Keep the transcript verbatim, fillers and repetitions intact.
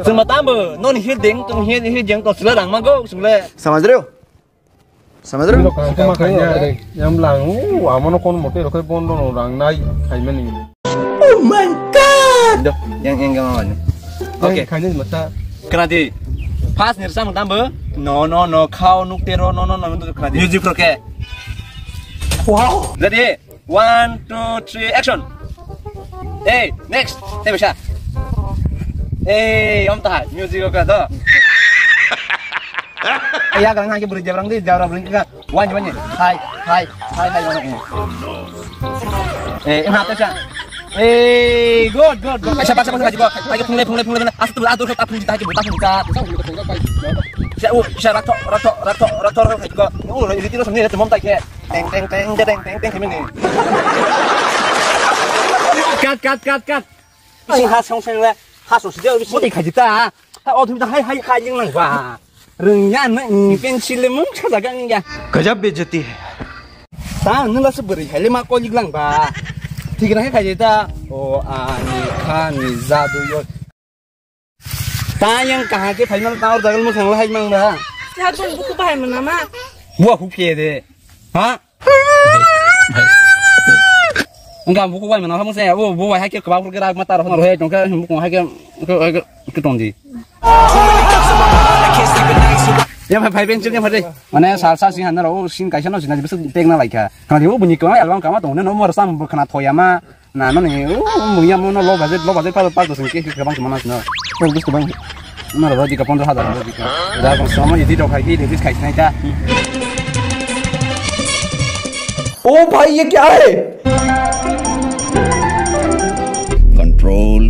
Chwng ma tambo, non hit ding, tong hit, hit jeng to sila rang ma go, sung le. Samajreo? Samajreo? Yang lang, uh, amono kon mote roke bondo no rang nai, khai mani. Oh my God! Do, yang, yang gama mani. Okay. Khai mani mata. Kena di. Pas nirsa mung tambo. No, no, no, khao nuk tero, no, no, no, no, kena di. Music roke. Wow! Ready? One, two, three, action. Hey, next. Hey, bisa. Hey, om tahai. Music oka to. Ya, galang hai ke beri jabrang di, jabrang beri ka. Wan, wan. Hai, hai, hai, hai, wan. Eh, ina to sa. Eh, good, good, good. Acha, acha, acha, acha. Ayo, phungle, phungle, phungle. Astu, astu, astu, astu, astu, astu. Sa, oh, sa, rakto, rakto, rakto, rakto, rakto. Oh, ini tiro sini, teman tak ya. Teng, teng, teng, teng, teng, teng, kami ni. Cut, cut, cut, cut. Sing ha song seng le, ha song sida, bodi khaji ta. Ha, o thum ta hai, hai, hai, jing lang ba. Rung ya na, ni pencil le mung sa jaga ni ya. Gajab bejati hai. Ta, nung la se beri hai le ma ko lik lang ba. Thik na hai khaji ta. O, ani, kha, ni, ja, du, yo. Ta yang kaha ke final ta or jagal mo khangla hai mang da. Ya gun buku bahai mana ma? Wa hu ke de. Ha? Engka buku bai mana mo se, o bu bai hai ke kebab ke rak mata ro he tong ke buku hai ke ke tong di. Ya bhai bhai ben chini bhai. Mane sal sal sing hanaro sin kaisa no sin na bisu tek na laikha. Kana di o buni ko album kama tong ne no mor sam bu khana thoya ma. Na, no ni, uh, mung ya mo no low budget, low budget pa pa to sing ke ke bang mana no. Ko gusto bang. Mana ba di ka pondro hazar ba di ka. Da ko sama idi to khai ki de khai nai ta. ओ भाई, ये क्या है? Control.